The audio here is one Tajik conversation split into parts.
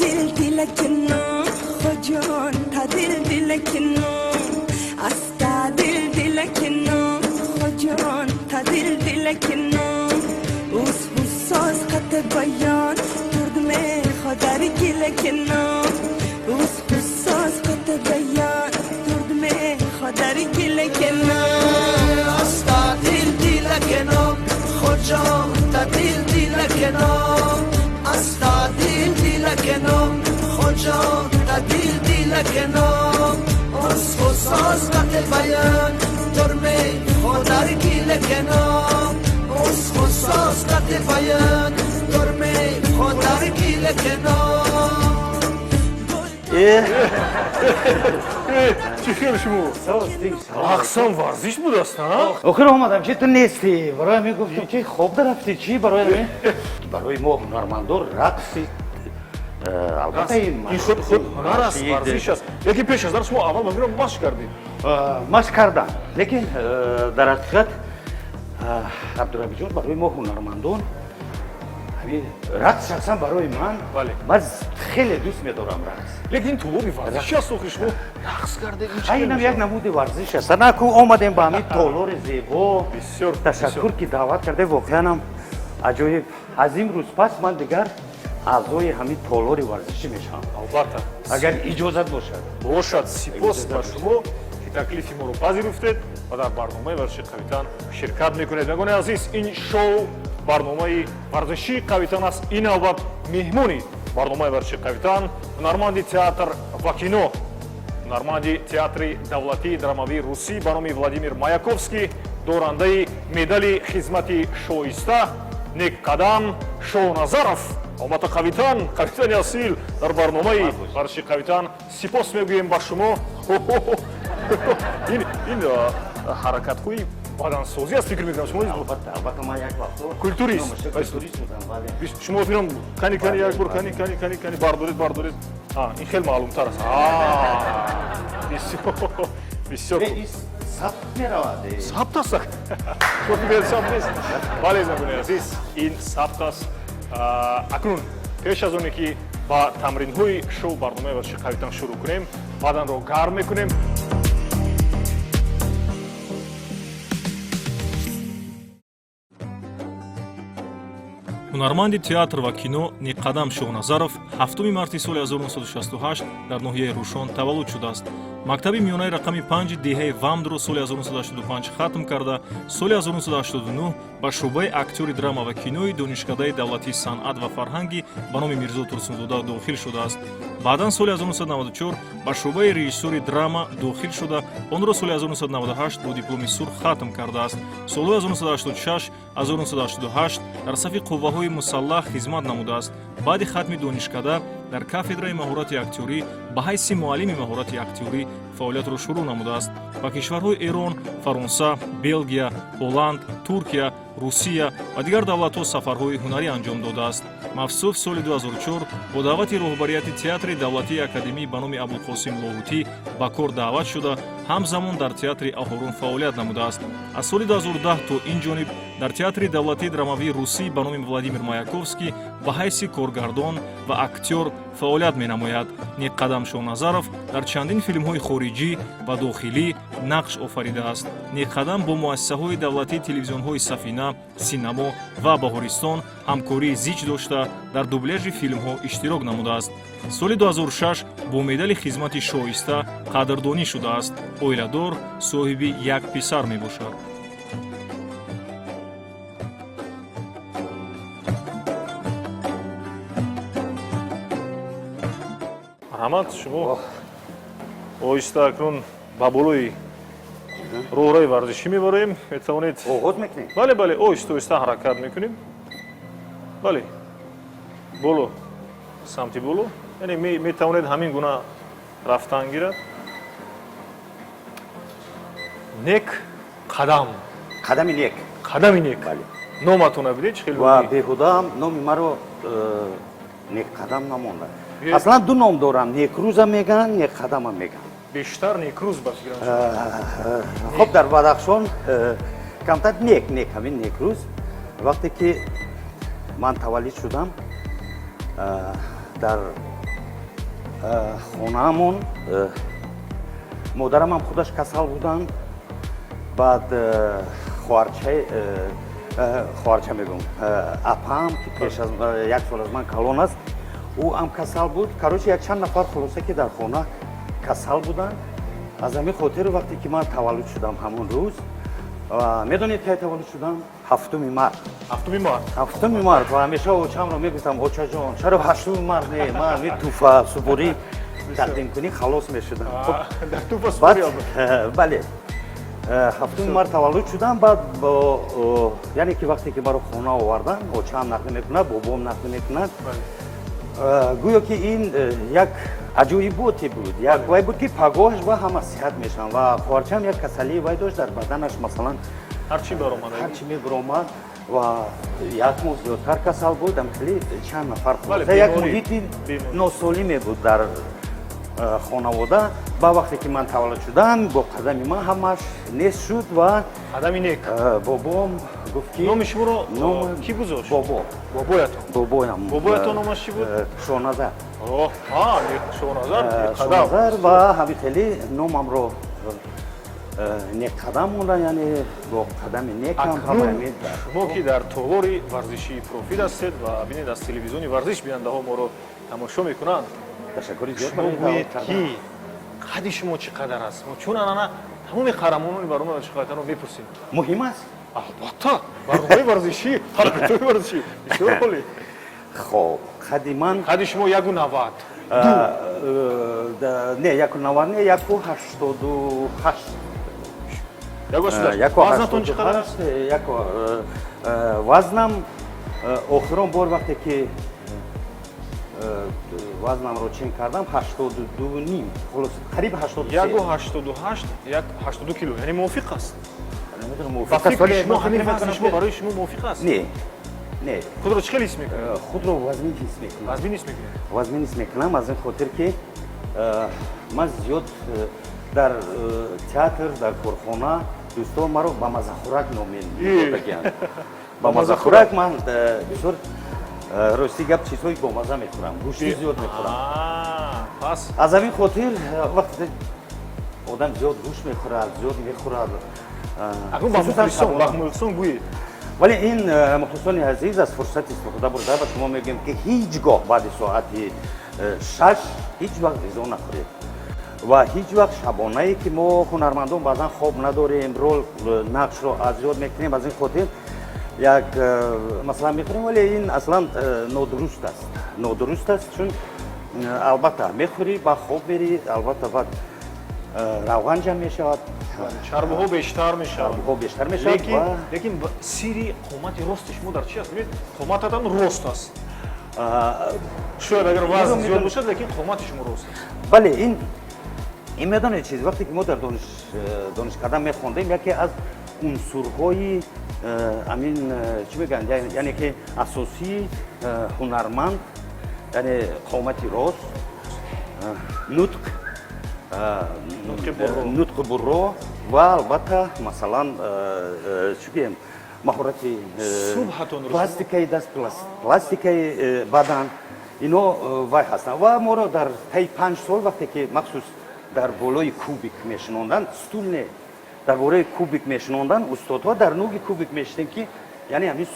Дил дилакино хоҷон, та дил дилакино, аста дил дилакино хоҷон, та дил дилакино. Ус қат баян турдме ходари килакино. Ус қат баян турдме ходари килакино. Аста дил дилакино хоҷон, та дил дилакино, аста дил дилакино хоҷон, та дил дилакино. Ус қат баян турдме ходари килакино. Ус қат баян турдме ходари килакино. Чӣ хел шумо? Рақсам варзиш будаст, а? Охир омадам, ки ту нестӣ. Барои ҳамин гуфтам, ки хоб дарафтӣ, чӣ барои ҳамин? Барои мо ҳунармандор рақси албатта ин худ ҳунар аст, варзиш аст. Лекин пеш аз дар шумо аввал ба миро машқ кардед. Машқ кардам, лекин дар ҳақиқат, Абдурабиҷон, барои мо ҳунармандон ҳамин рақс, шахсан барои ман, ман хеле дӯст медорам рақс. Лекин ин тулоби варзиши аст, охир шумо рақс кардед. Инам як намуди варзиш аст. Наку омадем ба ҳамин толори зебо. Бисёр ташаккур, ки даъват кардед, воқеанам аҷоиб. Аз имрӯз пас ман дигар аъзои ҳамин толори варзишӣ мешавам. Албатта. Агар иҷозат бошад. Бошад. Сипос ба шумо, ки таклифи моро пазируфтед ва дар барномаи варзиши қавитан ширкат мекунед. Мегони азиз, ин шоу барномаи варзишии қавитан аст. Ин навбат меҳмони барномаи варзиши қавитан ҳунарманди театр ва кино, ҳунарманди театри давлатии драмавии русӣ ба номи Владимир Маяковский, дорандаи медали хизмати шоиста Некқадам Шоҳназаров. Албатта, қавитан, қавитани асил дар барномаи варзиши қавитан. Сипос мегӯем ба шумо. Ин ҳаракатҳои бадансозӣ аст, фикр мекунам, шумо. Албатта, албатта, ман як вақто культурист. Культурист будам, бале. Шумо фикрам, кани, кани, як бор, кани, кани, кани, кани, бардоред, бардоред. Ин хеле маълумтар аст. Бисёр, бисёр. Сабт меравад. Сабт аст, шумо фикр сабт нест? Бале, бинандагони азиз, ин сабт аст. Акнун пеш аз оне ки ба тамринҳои шоу барномаи варзиши қавитан шурӯъ кунем, баданро гарм мекунем. Ҳунарманди театр ва кино Неққадам Шоҳназаров 7 марти соли 1968 дар ноҳияи Рӯшон таваллуд шудааст. Мактаби миёнаи рақами 5 деҳаи Вамдро соли 1985 хатм карда, соли 1989 ба шӯъбаи актёри драма ва кинои Донишкадаи давлатии санъат ва фарҳангӣ ба номи Мирзо Турсунзода дохил шудааст. Баъдан соли 1994 ба шӯъбаи режиссёри драма дохил шуда, онро соли 1998 бо дипломи сурх хатм кардааст. Солҳои 1986 1988 дар сафи қувваҳои мусаллаҳ хизмат намудааст. Баъди хатми донишкада дар кафедраи маҳорати актёрӣ ба ҳайси муаллими маҳорати актёрӣ фаъолиятро шурӯъ намудааст. Ба кишварҳои Эрон, Фаронса, Белгия, Ҳолланд, Туркия, Русия ва дигар давлатҳо сафарҳои ҳунарӣ анҷом додааст. Мавсуф соли 2004 бо даъвати роҳбарияти Театри давлатии академӣ ба номи Абулқосим Лоҳутӣ ба кор даъват шуда, ҳамзамон дар театри Аҳорун фаъолият намудааст. Аз соли 2010 то ин ҷониб дар Театри давлатии драмавии русӣ ба номи Владимир Маяковский ба ҳайси коргардон ва актёр фаъолият менамояд. Неққадам Шоҳназаров дар чандин филмҳои хориҷӣ ва дохилӣ нақш офаридааст. Неққадам бо муассисаҳои давлатии телевизионҳои Сафина, Синамо ва Баҳористон ҳамкории зич дошта, дар дубляжи филмҳо иштирок намудааст. Соли 2006 бо медали хизмати шоиста қадрдонӣ шудааст. Оиладор, соҳиби як писар мебошад. Марҳамат, шумо оҳиста акнун ба болои роҳраи варзишӣ мебароем, метавонед. Оғоз мекунем? Бале, бале, оҳиста оҳиста ҳаракат мекунем. Бале, боло, самти боло, яъне метавонед ҳамин гуна рафтан гирад. Нек қадам. Қадами нек. Қадами нек. Бале. Номатона бидед, чӣ хел? Ва беҳудаам номи маро Некқадам намонда. Аслан ду ном дорам: Некрӯзам мегӯянд, Некқадамам мегӯянд. Бештар Некрӯз ба фикрам. Хоб, дар Бадахшон камтар нек, нек, ҳамин Некрӯз. Вақте ки ман таваллуд шудам, Дар хонаамон модарам ҳам худаш касал буданд. Баъд хоҳарчаи, хоҳарча мегӯм, апаам, ки пеш аз як сол аз ман калон аст, ӯ ҳам касал буд. Короче, якчанд нафар, хулоса, ки дар хона касал буданд. Аз ҳамин хотир, вақте ки ман таваллуд шудам, ҳамон рӯз, медонед, кай таваллуд шудам? 7 март. 7 март. 7 март. Ва ҳамеша очамро мегуфтам: «Очаҷон, чаро 8 март не? Ман ҳамин туҳфа супорӣ тақдим кунӣ, халос мешудам». Дар туҳфа супорӣ. Бале, 7 март таваллуд шудам. Баъд, яъне ки вақте ки маро хона овардан, очаам нақл мекунад, бобоам нақл мекунад, гӯё ки ин як аҷоиботе буд, як вай буд, ки пагоҳаш ба ҳама сиҳат мешаванд. Ва хоҳарчаам як касалии вай дошт дар баданаш, масалан, ҳарчи баромад. Ҳарчи мебаромад. Ва як моҳ зиёдтар касал буд. Хеле чанд нафар, як муҳити носолиме буд дар хонавода. Ба вақте ки ман таваллуд шудам, бо қадами ман ҳамаш нест шуд. Ва қадами нек. Бобом гуфт, ки Номи шуморо кӣ гузошт? Бобо. Бобоятон? Бобоям. Бобоятон номаш чӣ буд? Шоназар. Шоназар. Шоназар. Ва ҳамин хеле номамро некқадам монда, яъне бо қадами некам. Шумо ки дар толори варзишии Профил ҳастед ва бинед, аз телевизиони варзиш бинандаҳо моро тамошо мекунанд. Ташаккури зиёд. Шумо гӯед, ки қади шумо чӣ қадар аст? Мо чун анана тамоми қаҳрамонони барномаи варзишқайтанро мепурсем. Муҳим аст? Албатта, барномаи варзишӣ, ҳаракатҳои варзишӣ бисёр олӣ. Хоб, қади ман Қади шумо 1,90? Не, 1,90 не, 1,88. Вазнатон чӣ қадар аст? Вазнам охирон бор вақте ки вазнамро чен кардам, 82,5, хулос, қариб 83. 1,88, 1,82 кило, яъне мувофиқ аст. Намедонам, Ба мувофиқ аст, фикри вале шумо ман ҳамин фикр вазни мекунам, шумо ки барои шумо мувофиқ аст? Не, не. Худро чӣ хел ҳис мекунед? Худро вазмин ҳис мекунам. Вазмин ҳис мекунед? Вазмин ҳис мекунам, аз ин хотир ки ман зиёд дар театр, дар корхона дӯстон маро ба мазахӯрак ном медодагианд. Ба мазахӯрак. Ман бисёр, рости гап, чизҳои бомаза мехӯрам, гӯшти зиёд мехӯрам. Пас Аз ҳамин хотир, вақте одам зиёд гӯшт мехӯрад, зиёд мехӯрад, акнун ба хусусан мухлисон, ба шабона. мухлисон гӯед. Вале ин, мухлисони азиз, аз фурсат истифода бурда, ба шумо мегӯем, ки ҳеҷ гоҳ баъди соати 6 ҳеҷ вақт ғизо нахӯред ва ҳеҷ вақт шабонае, ки мо ҳунармандон баъзан хоб надорем, рол, нақшро аз ёд мекунем, аз ин хотир як масалан мехӯрем. Вале ин аслан нодуруст аст, нодуруст аст, чун албатта мехӯрӣ, ба хоб мерӣ, албатта баъд равған ҷамъ мешавад. Чарбуҳо бештар мешавад. Чарбуҳо бештар мешавад. Лекин лекин сирри қомати рости шумо дар чи аст? Бибинед, қомататон рост аст. Шояд агар вазн зиёд бошад, лекин қомати шумо рост аст. Бале, ин медонед чиз, вақте ки мо дар донишкарда мехондем, яке аз унсурҳои амин, чӣ мегӯянд, яъне ки асосии ҳунарманд, яъне қомати рост, нутқ, Нутқи бурро. Нутқи бурро ва албатта, масалан, чӣ гӯем, маҳорати Субҳатонро пластикаи даст, пластикаи бадан, ино вай ҳастанд. Ва моро дар таи 5 сол, вақте ки махсус дар болои кубик мешинонданд, стул не, дар бораи кубик мешинонданд устодҳо, дар нуги кубик мешинем, ки яъне ҳамин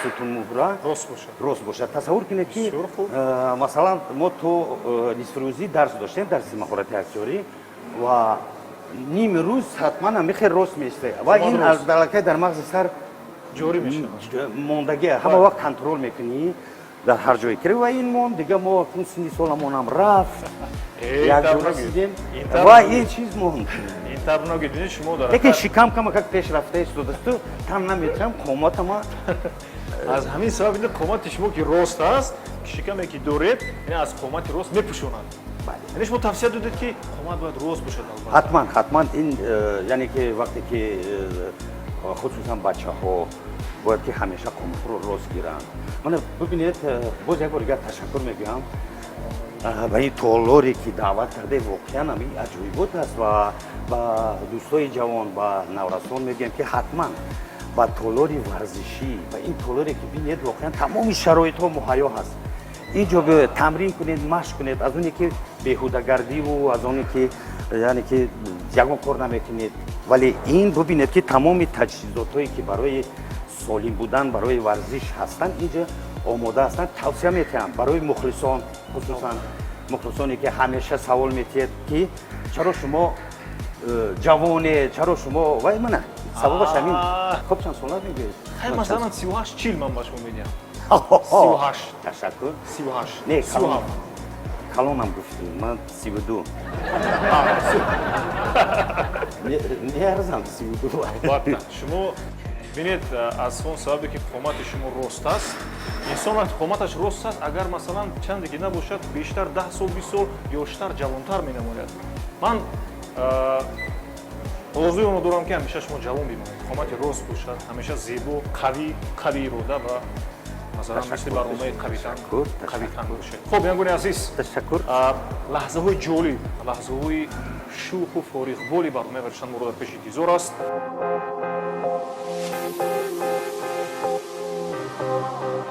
сутунмуҳра рост бошад. Рост бошад. Тасаввур кунед, ки Бисёр хуб. Масалан, мо то нисфрӯзӣ дарс доштем, дарси маҳорати актёрӣ, ва ними рӯз ҳатман ҳамин хел рост меистед ва Ҳамон ин рост. аз далакай дар мағзи сар ҷорӣ мешавад. Мондагӣ, ҳама вақт контрол мекунӣ дар ҳар ҷое ки. Ва ин монд дига, мо акнун синни соламонам рафт, Э, як ин ҷо тавр расидем ин тавр ва нагӯед. ин чиз монд. Ин тавр нагӯед, бинед, шумо дар Лекин шикам кама как пеш рафта истодасту, там наметавам қоматама. Аз ҳамин сабаб ин қомати шумо ки рост аст, шикаме ки доред, яъне аз қомати рост мепӯшонад. Яъне шумо тавсия додед, ки қомат бояд рост бошад, албатта. Ҳатман, ҳатман. Ин яъне ки вақте ки хусусан бачаҳо бояд ки ҳамеша қоматро рост гиранд. Мана бибинед, боз як бор дигар ташаккур мегӯям ба ин толоре ки даъват карде. Воқеан ҳам ин аҷоибот аст. Ва ба дӯстои ҷавон, ба наврасон мегӯям, ки ҳатман ба толори варзишӣ, ба ин толоре ки бинед, воқеан тамоми шароитҳо муҳайё ҳаст. Инҷо биёед, тамрин кунед, машқ кунед, аз оне ки беҳудагардиву аз оне ки, яъне ки, ягон кор намекунед. Вале ин бубинед, ки тамоми таҷҳизотҳое, ки барои солим будан, барои варзиш ҳастанд, инҷо омода ҳастанд. Тавсия метиҳам барои мухлисон, хусусан мухлисоне, ки ҳамеша савол метиҳед, ки чаро шумо ҷавоне, чаро шумо вай. Мана сабабаш ҳамин. Хуб, чанд сола мегӯед? Хай, масалан, 38, 40 ман ба шумо медиҳам. 38. Ташаккур. 38. Не, 37. Калонам гуфтӣ, ман 32. Меарзам 32. Албатта, шумо бинед, аз он сабабе ки қомати шумо рост аст. Инсон вақти қоматаш рост аст, агар, масалан, чанде ки набошад, бештар 10 сол, 20 сол ёштар, ҷавонтар менамояд. Ман орзуи онро дорам, ки ҳамеша шумо ҷавон бимонед, қомати рост бошад, ҳамеша зебо, қавӣ, қавӣ ирода ва, масалан, мисли барномаи қавитан қавитан бошед. Хуб, бинандагони азиз, ташаккур. Лаҳзаҳои ҷолиб, лаҳзаҳои шӯху фориғболи барномаи варзишан моро дар пеши интизор аст.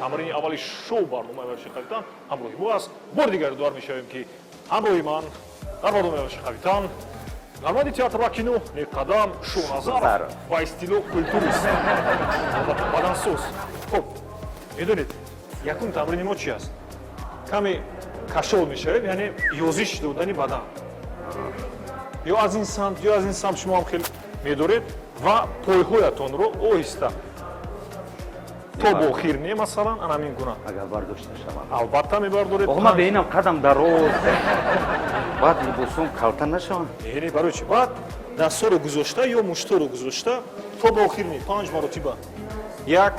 Тамрини аввали шоу барномаи варзиши қавитан ҳамроҳи мо аст. Бори дигар ёдовар мешавем, ки ҳамроҳи ман дар барномаи варзиши қавитан ҳунарманди театр ва кино Неқадам Шоназаров ва истилоҳ культурист, албатта, бадансоз. Хуб, медонед, якум тамрини мо чи аст? Каме кашол мешавем, яъне ёзиш додани бадан, ё аз ин самт, ё аз ин самт. Шумо ҳам хел медоред ва пойҳоятонро оҳиста то бо охир не, масалан, ана ҳамин гуна. Агар бардошта шавам. Албатта, мебардоред. Ма беинам қадам дароз, баъд либосом калта нашаванд. Не, барои чи? Баъд дастҳоро гузошта ё мушторо гузошта то ба охир не, панҷ маротиба: як,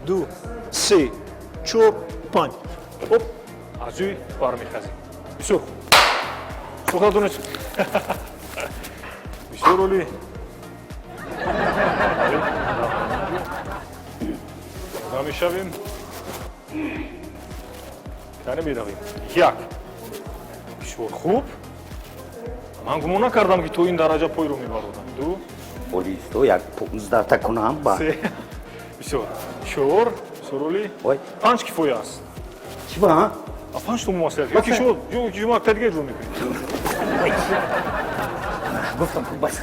ду, се, чор, панҷ. Оп, аз ҷӯй бармехазем. Бисёр хуб, сухатон бисёр олӣ. Мешавем, яъне меравем. Як, бисёр хуб. Ман гумон накардам, ки то ин дараҷа пойро мебародам. Ду. Олисто, як 15та кунам ба. Се, бисёр, чор, бисёр олӣ. Панҷ кифоя аст. Чӣ ба? Панҷ то мувасилат, ёки шумо, ёки шумо акта дига иҷро мекунед. Гуфтам, бас.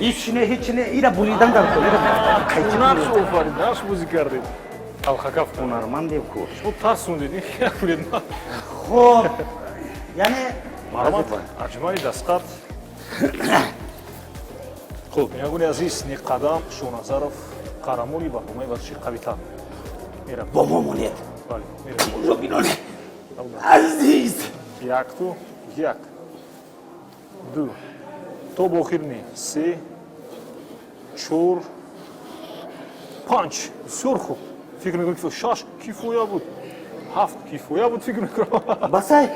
Ҳеч не, ҳеч не, ира буридан дар кор. Нақш офарид, нақш бозӣ кардед, талхакаф. Ҳунармандем ку. Шумо тарсондед, ин хел кунед. Хуб, яъне. Марҳамат, арҷумани дастқат. Хуб, бинандагони азиз, Неқадам Шоназаров, қаҳрамони барномаи варзиши қавитар, меравем. Бо мо монед. Бале, меравем. Тамошобинони азиз. Якту, як, ду, то бо охир не, се, чор, панҷ. Бисёр хуб. Фикр мекунам, ки шаш кифоя буд, ҳафт кифоя буд, фикр мекунам. Басай.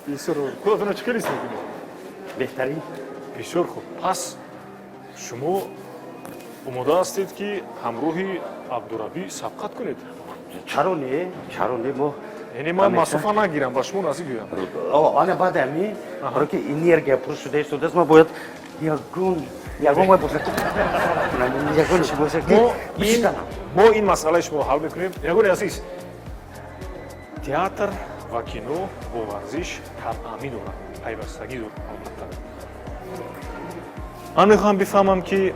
Бисёр худатонро чӣ хел ҳис мекунед? Беҳтарин. Бисёр хуб. Пас шумо омода ҳастед, ки ҳамроҳи Абдурабӣ сабқат кунед? Чаро не, чаро не, мо Яъне ман масофа нагирам, ба шумо наздик гӯям. Ана, баъд ами баро ки энергия пур шуда истодааст, ман бояд ягон вай бошад, ягон чи бошад, ки бишканам. Мо ин масъалаи шуморо ҳал мекунем. Ягони азиз, театр ва кино бо варзиш табъамӣ дорад, пайвастагӣ дорад. Албатта, ман мехоҳам бифаҳмам, ки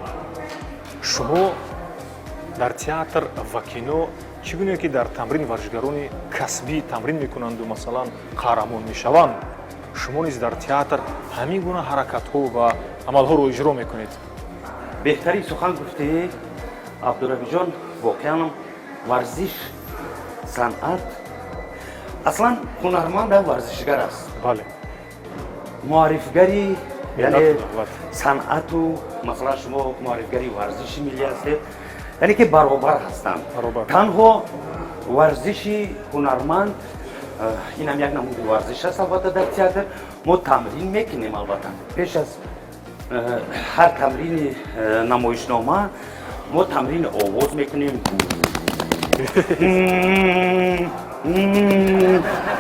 шумо дар театр ва кино чӣ гуне ки дар тамрин варзишгарони касбӣ тамрин мекунанду, масалан, қаҳрамон мешаванд, шумо низ дар театр ҳамин гуна ҳаракатҳо ва амалҳоро иҷро мекунед? Беҳтарин сухан гуфтӣ, Абдурабиҷон. Воқеан, варзиш, санъат, аслан ҳунарманда варзишгар аст. Муаррифгари, яъне, санъату, масалан, шумо муаррифгари варзиши миллӣ ҳастед, яъне ки баробар ҳастанд. Танҳо варзиши ҳунарманд, инам як намуди варзиш аст. Албатта, дар театр мо тамрин мекунем. Албатта, пеш аз ҳар тамрини намоишнома мо тамрини овоз мекунем,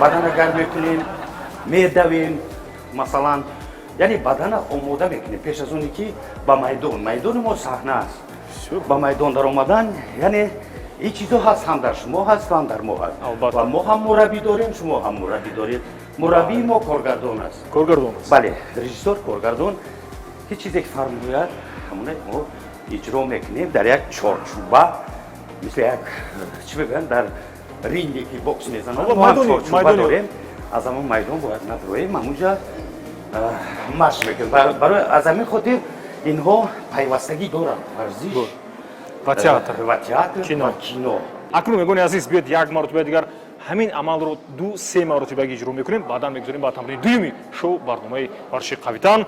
бадана гарм мекунем, медавем, масалан, яъне бадана омода мекунем пеш аз оне ки ба майдон, майдони мо саҳна аст, ба майдон даромадан, яъне. Ин чизо ҳаст, ҳам дар шумо ҳаст, ҳам дар мо ҳаст. Ва мо ҳам мураббӣ дорем, шумо ҳам мураббӣ доред. Мураббии мо коргардон аст. Коргардон аст. Бале, режиссёр, коргардон, ҳеҷ чизе ки фармояд, ҳамона мо иҷро мекунем дар як чорчӯба, мисли як, чӣ мегӯянд, дар ринге ки бокс мезананд, мо ҳам чорчӯба дорем, аз ҳамон майдон бояд надроем, ҳамунҷа машқ мекунем. Барои аз ҳамин хотир инҳо пайвастагӣ доранд, варзиш ва театр, ва театр ва кино. Акнун, мегӯни азиз, биёед як маротиба дигар ҳамин амалро 2-3 маротиба иҷро мекунем, баъдан мегузорем ба тамрини дуюми шоу барномаи варзиши қавитан.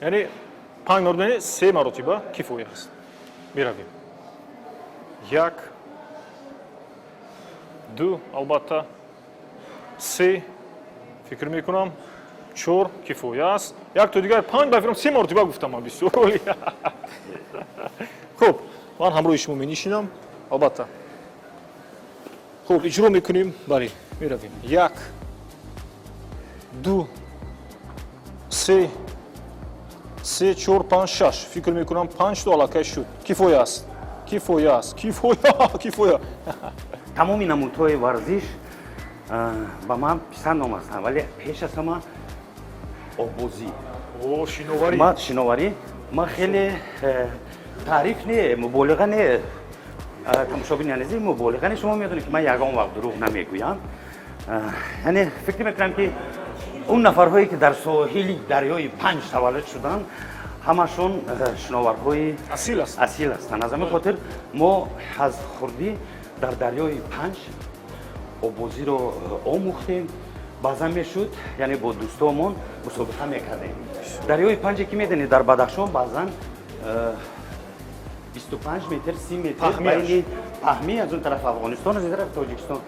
Яъне 5 маротиба, 3 маротиба кифоя аст. Меравем. 1, 2, албатта, 3, фикр мекунам, 4 кифоя аст. Як то дигар 5, ба фикрам 3 маротиба гуфтам ман, бисёр олӣ. Хуб, ман ҳамроҳи шумо менишинам, албатта. Хуб, иҷро мекунем, бале, меравем. 1, 2, 3, 3, 4, 5, 6. Фикр мекунам 5 то аллакай шуд. Кифоя аст. Кифоя аст. Кифоя, кифоя. Тамоми намудҳои варзиш ба ман писанд омастанд, вале пеш аз ҳама оббозӣ. О, шиноварӣ. Ман шиноварӣ, ман хеле таъриф не, муболиға не, тамошобини азиз, муболиға не, шумо медонед ки ман ягон вақт дурӯғ намегӯям. Яъне фикр мекунам ки он нафарҳое ки дар соҳили дарёи Панҷ таваллуд шуданд, ҳамашон шиноварҳои асил ҳастанд. Асил ҳастанд. Аз ҳамин хотир мо аз хурдӣ дар дарёи Панҷ оббозиро омӯхтем. Баъзан мешуд, яъне бо дӯстомон мусобиқа мекардем. Дарёи Панҷе ки медонед, дар Бадахшон баъзан 25 метр, 30 метр байни паҳмӣ, аз он тараф Афғонистон, аз ин тараф Тоҷикистон.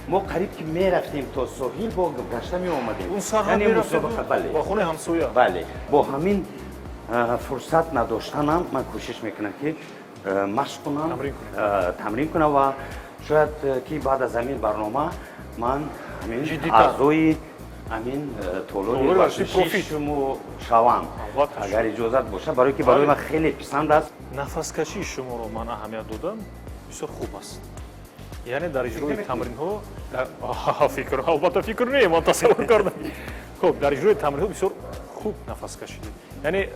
Мо қариб ки мерафтем то соҳил, бо гашта меомадем. Яъне мусобиқа, бале. Бо хонаи ҳамсоя. Бале. Бо ҳамин фурсат надоштанам ман кӯшиш мекунам ки машқ кунам, тамрин кунам ва шояд ки баъд аз ҳамин барнома ман ҳамин аъзои ҳамин толори варзиши шумо шавам, агар иҷозат бошад, барое ки барои ман хеле писанд аст. Нафаскашии шуморо ман аҳамият додам, бисёр хуб аст. Яъне дар иҷрои тамринҳо фикр, албатта фикр не, ман тасаввур кардам. Хуб, дар иҷрои тамринҳо бисёр хуб нафас кашидед. Яъне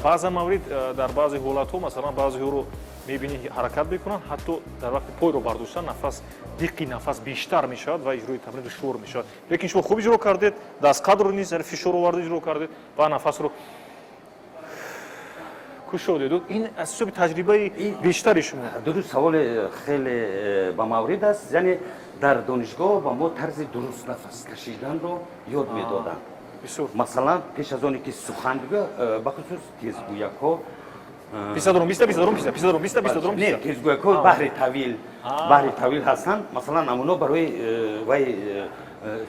баъзан маврид, дар баъзе ҳолатҳо, масалан, баъзеҳоро мебинӣ ҳаракат мекунанд, ҳатто дар вақти пойро бардоштан нафас, диққи нафас бештар мешавад ва иҷрои тамрин душвор мешавад. Лекин шумо хуб иҷро кардед, дастқадро низ, яъне фишор оварда иҷро кардед ва нафасро кушодед. Ин аз ҳисоби таҷрибаи бештари шумо. Дуруст, саволи хеле ба маврид аст. Яъне дар донишгоҳ ба мо тарзи дуруст нафас кашиданро ёд медоданд. Масалан, пеш аз оне ки сухан бигӯ, бахусус тезгӯякҳо, Писадром, биста, писадром, писта, писадром, биста, писадром, не, тезгӯякҳо баҳри тавил, баҳри тавил ҳастанд. Масалан, намуно барои вай,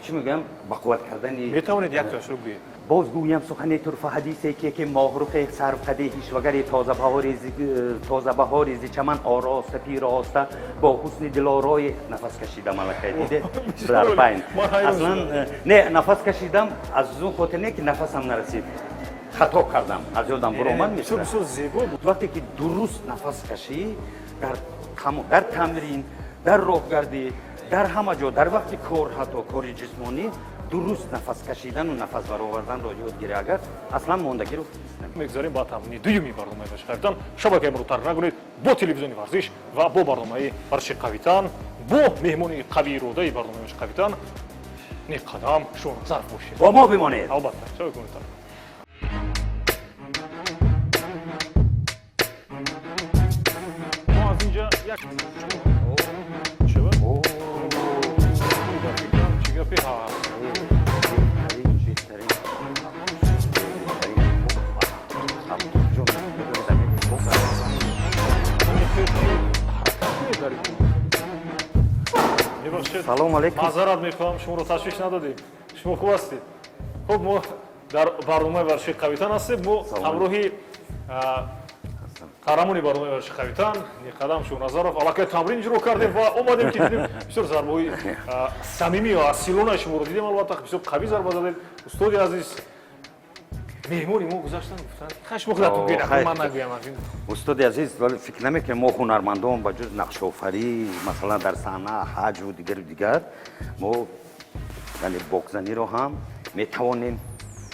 чӣ мегӯям, ба қувват кардани. Метавонед яктоашро гӯед? Боз гӯям сухани турфа ҳадисе ки моҳрухе сарвқади ишвагари тозабаҳори зи чаман ороста пироста бо ҳусни дилорои. Нафас кашидам, аллакай диде дар байн. Аслан не, нафас кашидам аз он хотир не ки нафасам нарасид, хато кардам, аз ёдам буромад. Бисёр зебо. Вақте ки дуруст нафас кашӣ, дар тамрин, дар роҳгардӣ, дар ҳама ҷо, дар вақти кор, ҳатто кори ҷисмонӣ, дуруст нафас кашидану нафас бароварданро ёд гирӣ, агар аслан мондагиро Мегузарем ба тамрини дуюми барномаи варзиши қавитан. Шабакаи моро тарк накунед, бо телевизиони варзиш ва бо барномаи варзиши қавитан, бо меҳмони қавииродаи барномаи варзиши қавитан Неқадам Шоназаров бошед. Бо мо бимонед. Албатта, шабакаи моро тарк. Мо аз инҷа як чева? Чӣ гапи ҳаст? Беҳтарин. Мебахшед. Салом алейкум. Маъзарат мехоҳам, шуморо ташвиш надодем. Шумо хуб ҳастед? Хуб, мо дар барномаи варзиши қавитан ҳастем. Мо ҳамроҳи қаҳрамони барномаи варзиши қавитан Неқадам Шоназаров аллакай тамрин иҷро кардем ва омадем ки дидем бисёр зарбаҳои самимӣ ва асилонаи шуморо дидем. Албатта, бисёр қавӣ зарба задед, устоди азиз. Меҳмони мо гузаштан, гуфтанд, хашмо худатон гӯед, ман нагӯям. Устоди азиз, вале фикр намекунем мо ҳунармандон ба ҷуз нақшофарӣ, масалан, дар саҳна, ҳаҷву дигару дигар, мо яъне бокзаниро ҳам метавонем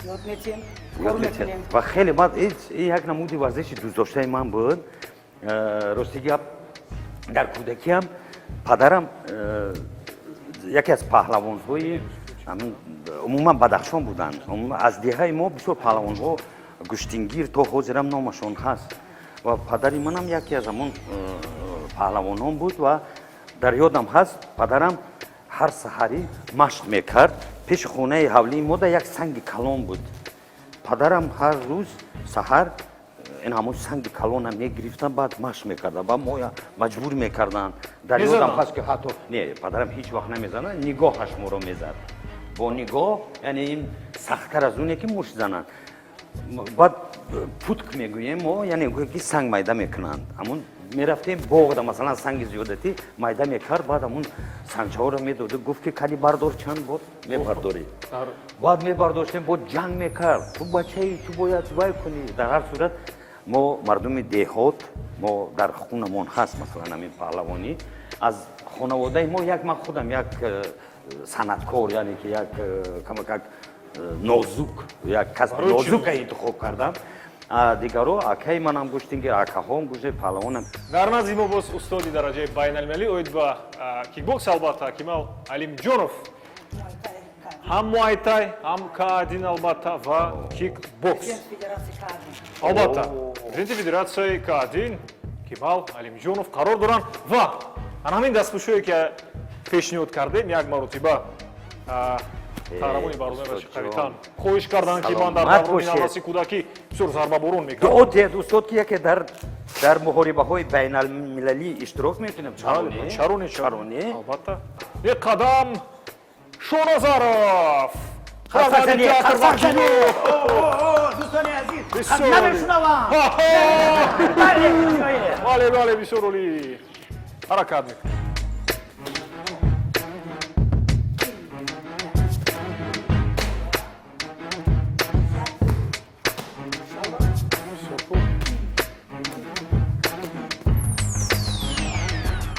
ёд метиҳем, кор мекунем. Ва хеле ман як намуди варзиши дӯстдоштаи ман буд. Рости гап, дар кӯдакиам падарам яке аз паҳлавонҳои умуман Бадахшон буданд. Аз деҳаи мо бисёр паҳлавонҳо гӯштингир то ҳозирам номашон ҳаст, ва падари манам яке аз ҳамон паҳлавонон буд. Ва дар ёдам ҳаст, падарам ҳар саҳарӣ машқ мекард. Пеши хонаи ҳавлии мода як санги калон буд. Падарам ҳар рӯз саҳар ин ҳамон санги калона мегирифтан, баъд машқ мекардан ва моя маҷбур мекарданд. Дар ёдам ҳаст, ки ҳатто не, падарам ҳеҷ вақт намезанад, нигоҳаш моро мезад бо нигоҳ, яъне ин сахттар аз оне ки мушт зананд. Баъд путк мегӯем мо, яъне гӯе ки санг майда мекунанд. Ҳамун мерафтем боғда, масалан, санги зиёдатӣ майда мекард, баъд ҳамун сангчаҳоро медоду гуфт, ки кали бардор, чанд бор мебардорӣ. Баъд мебардоштем, бо ҷанг мекард: ту бачаи, ту бояд вай кунӣ. Дар ҳар сурат, мо мардуми деҳот, мо дар хунамон ҳаст, масалан, ҳамин паҳлавонӣ. Аз хонаводаи мо як ман худам як санъаткор, яъне ки як камакак нозук, як касби нозука интихоб кардам. Дигаро акаи манам гӯштингир, акаҳом гӯшти паҳлавонам. Дар назди мо боз устоди дараҷаи байналмилалӣ оид ба кикбокс, албатта, Акимал Алимҷонов, ҳам муайтай, ҳам К1, албатта, ва кикбокс, албатта, президенти федератсияи К1 Кемал Алимҷонов қарор доранд. Ва ана ҳамин дастпӯшое ки пешниҳод кардем, як маротиба қаҳрамони барномаи қавитан хоҳиш карданд, ки ман дар даврони навраси кӯдакӣ бисёр зарбаборон мекардам. Дуо диҳед, устод, ки яке дар муҳорибаҳои байналмилалӣ иштирок мекунем. Чаро не, чаро не, албатта. Як қадам Шоназаров. Дӯстони азиз, намешунавам. Бале, бале, бисёр олӣ ҳаракат мекунем.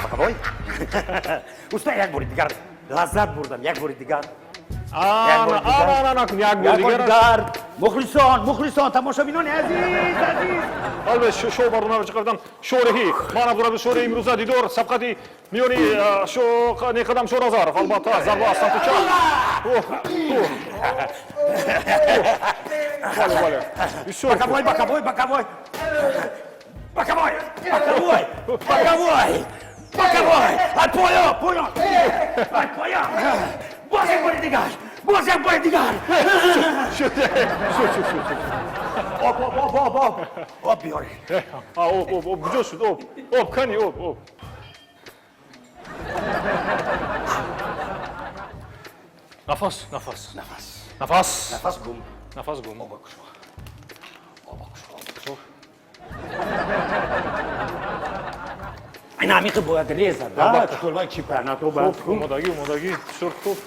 Боковой. Уста, як бори дигар лаззат бурдам, як бори дигар. Як бори дигар. Мухлисон, мухлисон, тамошобинони азиз, азиз. Албатта, шоу барномаро чӣ кардам, шореҳӣ ман Абдураби Шореҳ. Имрӯза дидор сабқати миёни Неқадам Шоназаров, албатта, зарба аз самти чап. Бале, бале, бисёр. Боковой, боковой, боковой, боковой, боковой, боковой, боковой. Ай, поён, поён, ай, поён. Боз як бори дигар, боз як бори дигар. Шуд, шуд, шуд. Об, об, об, об, об, об биёред. Об, об, об куҷо шуд? Об, об кани, об, об. Нафас, нафас. Нафас. Нафас. Нафас гум. Нафас гум. Оба кушо, оба кушо. Ин амиқи бояд резад, да, чемпионато. Хуб, омодагӣ, омодагӣ бисёр хуб.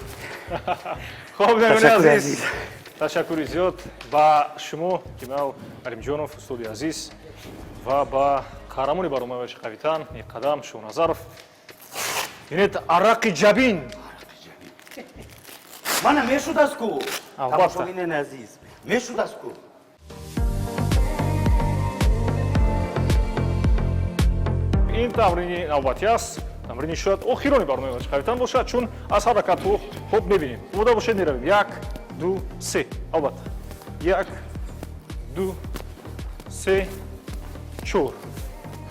Хуб, бинандагони азиз, ташаккури зиёд ба шумо, Кемал Алимҷонов, устоди азиз, ва ба қаҳрамони барномаи қавитан Қадам Шоназаров. Бинед, арақи ҷабин. Мана мешудааст ку, тамошобинони азиз, мешудааст ку. Ин тамрини навбатӣ аст, тамрини шояд охирони барномаи қавитан бошад, чун аз ҳаракатҳо хуб мебинем. Омода бошед, меравем. Як, ду, се, албатта, як, ду, се, чор,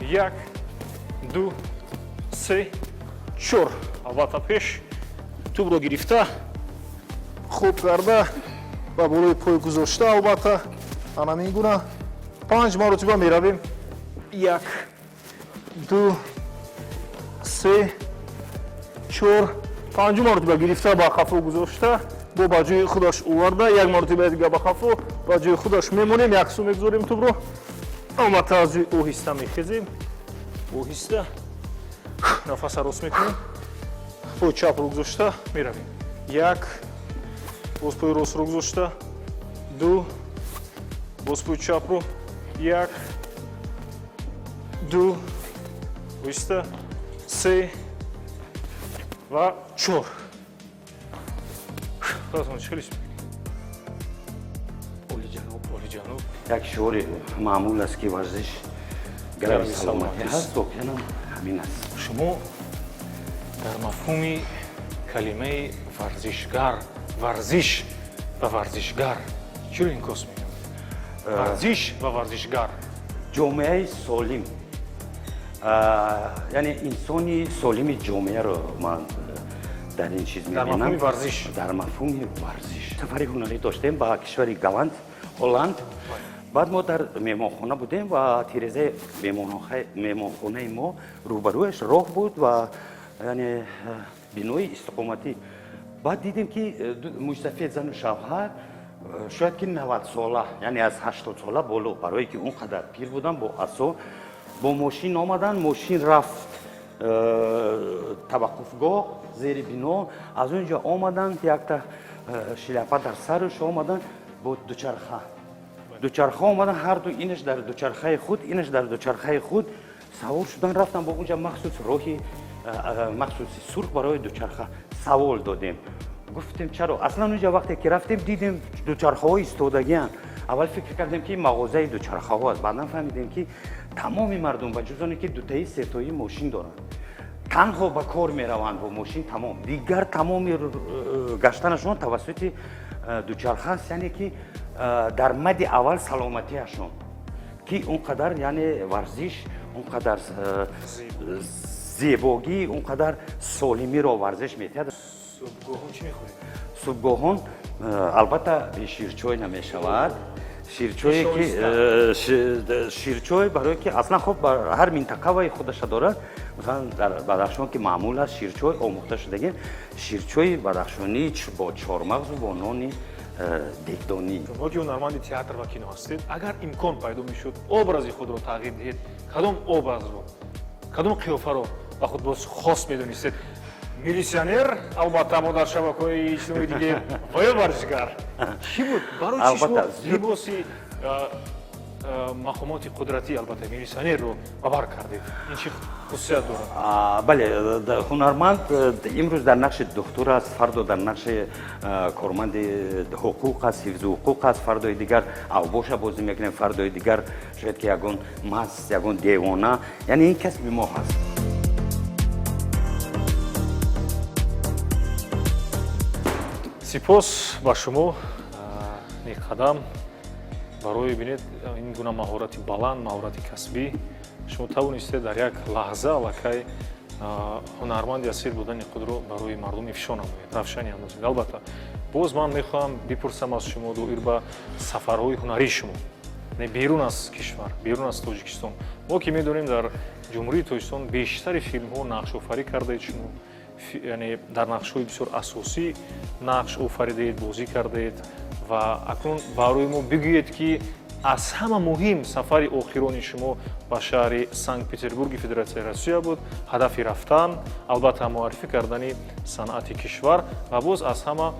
як, ду, се, чор. Албатта, пеш тӯбро гирифта, хуб карда ба болои пой гузошта, албатта, ана ин гуна панҷ маротиба меравем: як, ду, се, чор, панҷум маротиба гирифта, ба қафо гузошта, бо ба ҷои худаш оварда, як маротиба дига ба қафо ба ҷои худаш мемонем, як су мегузорем тӯбро. Албатта, аз ҷои оҳиста мехезем, оҳиста нафаса рост мекунем, пои чапро гузошта меравем: як, боз пои ростро гузошта, ду. Боз пои чапро. Як, ду, оҳиста, се ва чор. Худатон чӣ хеле ҳис мекунед? Олиҷаноб. Олиҷаноб. Як шиори маъмул аст, ки варзиш гарави гарави саломатӣ саломатист. Ҳаст, воқеанам ҳамин аст. Шумо дар мафҳуми калимаи варзишгар, варзиш ва варзишгар чиро инъикос мекунад? Варзиш ва варзишгар. Ҷомеаи солим, яъне инсони солими ҷомеаро ман дар ин чиз Дар мебинам. мафҳуми варзиш. Дар мафҳуми варзиш. Сафари ҳунарӣ доштем ба кишвари Голланд, Ҳолланд. Баъд мо дар меҳмонхона будем ва тирезаи меҳмонхонаи мо рӯбарӯяш роҳ буд ва яъне бинои истиқоматӣ. Баъд дидем, ки мӯйсафед, зану шавҳар, шояд ки 90сола, яъне аз 80сола боло, барое ки он қадар пир буданд, бо асо, бо мошин омаданд. Мошин рафт таваққуфгоҳ зери бино, аз он ҷо омаданд, якта шляпа дар сараш, омаданд бо дучарха омаданд ҳарду, инаш дар дучархаи худ, инаш дар дучархаи худ савор шудан, рафтан бо унҷа махсус роҳи махсуси сурх барои дучарха. Савол додем, гуфтем, чаро? Аслан унҷа вақте ки рафтем, дидем, дучархаҳо истодагианд. Аввал фикр кардем, ки мағозаи дучархаҳо аст, баъдан фаҳмидем, ки тамоми мардум, ба ҷуз оне ки дутаи сетоӣ мошин доранд, танҳо ба кор мераванд бо мошин, тамом, дигар тамоми гаштанашон тавассути дучарха аст. Яъне ки дар мади аввал саломатиашон, ки он қадар, яъне варзиш он қадар зебогӣ, он қадар солимиро варзиш метиҳад. Субҳгоҳон чӣ мехӯред? Субҳгоҳон албатта бе ширчой намешавад. Ширчое ки ширчой, барое ки аслан хоб ҳар минтақа вай худаша дорад. Масалан, дар Бадахшон ки маъмул аст ширчой, омӯхта шудагӣ ширчои бадахшонӣ бо чормағзу бо нони дегдонӣ. Шумо ки ҳунарманди театр ва кино ҳастед, агар имкон пайдо мешуд образи худро тағйир диҳед, кадом образро, кадом қиёфаро ба худ боз хос медонистед? Милитсионер, албатта, мо дар шабакаҳои иҷтимоӣ дидем, ва ё варзишгар, чӣ буд? Барои чӣ шумо либоси мақомоти қудратӣ, албатта милитсионерро, ба бар кардед? Ин чӣ хусусият дорад? Бале, ҳунарманд имрӯз дар нақши духтур аст, фардо дар нақши корманди ҳуқуқ аст, ҳифзи ҳуқуқ аст, фардои дигар авбоша бозӣ мекунем, фардои дигар шояд ки ягон маст, ягон девона. Яъне ин касби мо ҳаст. Сипос ба шумо, Неққадам, барои, бинед, ин гуна маҳорати баланд, маҳорати касбӣ. Шумо тавонистед дар як лаҳза аллакай ҳунарманди асил будани худро барои мардум ифшо намоед, равшанӣ андозед. Албатта, боз ман мехоҳам бипурсам аз шумо доир ба сафарҳои ҳунарии шумо, яъне берун аз кишвар, берун аз Тоҷикистон. Мо ки медонем, дар Ҷумҳурии Тоҷикистон бештари филмҳо нақшофарӣ кардаед шумо, яъне дар нақшҳои бисёр асосӣ нақш офаридаед, бозӣ кардаед. Ва акнун барои мо бигӯед, ки аз ҳама муҳим сафари охирони шумо ба шаҳри Санкт Петербурги Федератсияи Россия буд. Ҳадафи рафтан, албатта, муаррифӣ кардани санъати кишвар ва боз аз ҳама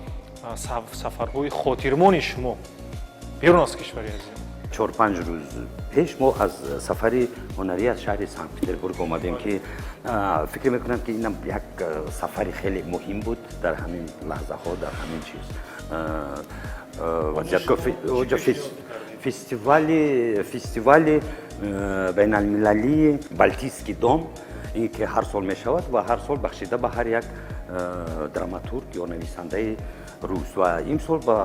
сафарҳои хотирмони шумо берун аз кишвари азизам. 4-5 рӯз пеш мо аз сафари ҳунарӣ аз шаҳри Санкт Петербург омадем, ки фикр мекунам, ки инам як сафари хеле муҳим буд дар ҳамин лаҳзаҳо, дар ҳамин чиз вазъият. Фестивали байналмилалии «Балтийский дом», ин ки ҳар сол мешавад ва ҳар сол бахшида ба ҳар як драматург ё нависандаи рус, ва имсол ба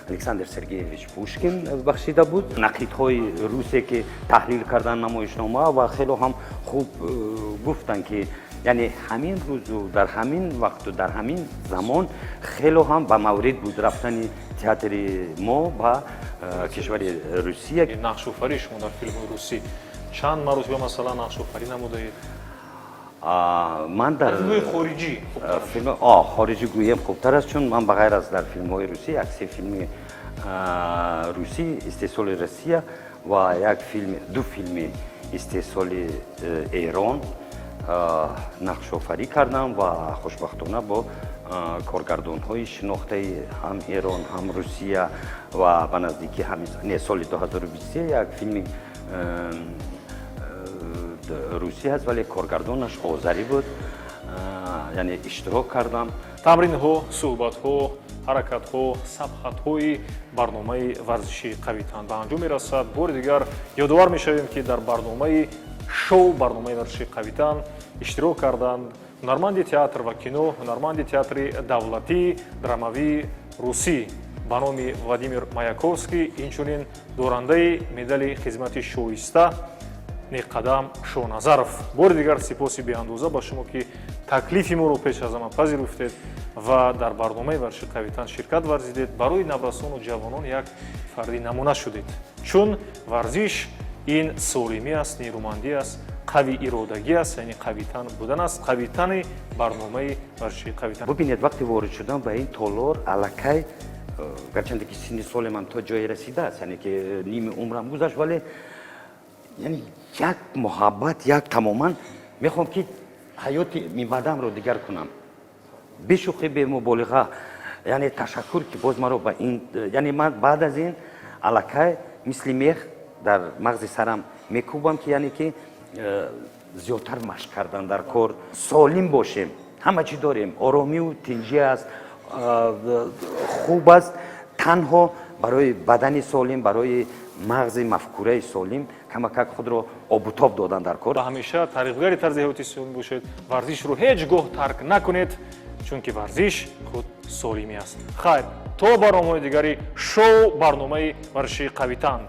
Александр Сергеевич Пушкин бахшида буд. Нақидҳои русе ки таҳлил кардан намоишнома ва хело ҳам хуб гуфтанд, ки яъне ҳамин рӯзу дар ҳамин вақту дар ҳамин замон хело ҳам ба маврид буд рафтани театри мо ба кишвари Русия. Нақшофарии шумо дар филмҳои русӣ, чанд маротиба, масалан, нақшофарӣ намудаед? Ман дар филмҳои хориҷӣ. Филм хориҷӣ гӯем хубтар аст, чун ман ба ғайр аз дар филмҳои русӣ як се филми русӣ, истеҳсоли Россия, ва як филми, ду филми истеҳсоли Эрон. Нақшофарӣ кардам ва хушбахтона бо коргардонҳои шинохтаи ҳам Эрон, ҳам Русия ва ба наздикӣ ҳам не, соли 2023 як филми русӣ ҳаст, вале коргардонаш озарӣ буд, яъне иштирок кардам. Тамринҳо, суҳбатҳо, ҳаракатҳо, сабқатҳои барномаи варзишии «Қавитан» ба анҷом мерасад. Бори дигар ёдовар мешавем, ки дар барномаи шоу барномаи варзишии «Қавитан» иштирок карданд ҳунарманди театр ва кино, ҳунарманди театри давлатии драмавии русӣ ба номи Владимир Маяковский, инчунин дорандаи медали хизмати шоиста Неққадам Шоназаров. Бори дигар сипоси беандоза ба шумо, ки таклифи моро пеш аз ҳама пазируфтед ва дар барномаи варзиши «Қавитан» ширкат варзидед. Барои наврасону ҷавонон як фарди намуна шудед, чун варзиш ин солимӣ аст, нерӯмандӣ аст, қави иродагӣ аст, яъне қавитан будан аст. Қавитани барномаи варзиши «Қавитан». Бубинед, вақте ворид шудам ба ин толор, аллакай гарчанде ки синни соли ман то ҷое расидааст, яъне ки ними умрам гузашт, вале яъне як муҳаббат, як тамоман мехоҳам, ки ҳаёти минбаъдамро дигар кунам, бешӯхӣ, бемуболиға. Яъне ташаккур, ки боз маро ба ин, яъне ман баъд аз ин аллакай мисли мех дар мағзи сарам мекӯбам, ки яъне ки зиёдтар машқ кардан дар кор, солим бошем. Ҳама чӣ дорем, оромию тинҷӣ аст, хуб аст. Танҳо барои бадани солим, барои мағзи мафкураи солим камакак худро обутоб додан дар кор. Ва ҳамеша тарғибгари тарзи ҳаёти солим бошед. Варзишро ҳеҷ гоҳ тарк накунед, чунки варзиш худ солимӣ аст. Хайр, то барномаҳои дигари шоу барномаи варзишии «Қавитан».